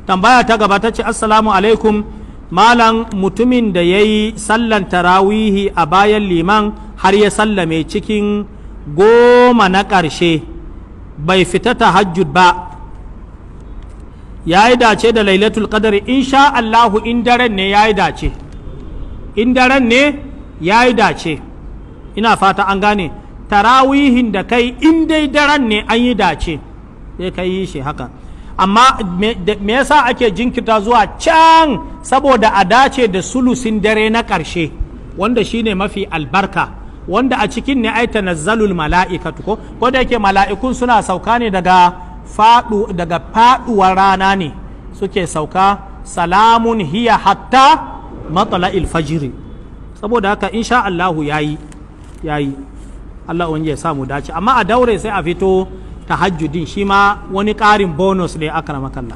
Tambaya ta gaba ta ce, assalamu alaikum malam, mutumin da ya yi sallan tarawihi a bayan liman har ya sallame cikin 10 na ƙarshe, bai fita tahajjud ba, ya yi dace da Lailatul Qadr? Insha Allahu, in daren ne ya yi dace, in daren ne ya yi dace. Ina fata an gane. Tarawihin da kai, in dai daren ne, an yi dace, sai ka yi shi haka. Amma me yasa ake jinkirta zuwa can? Saboda a dace da sulusin dare na ƙarshe, wanda shine mafi albarka, wanda a cikin ne ai tanazzalul mala'ikatu. Ko da yake mala'ikun suna sauka ne daga faduwar rana ne suke sauka. Salamun hiya hatta matla'il fajiri. Saboda haka insha Allahu yayi, yayi. Allah wani ya samu dace. Amma a daure sai a fito tahajjudin, shi ma wani ƙarin bonus ne, akramakallah.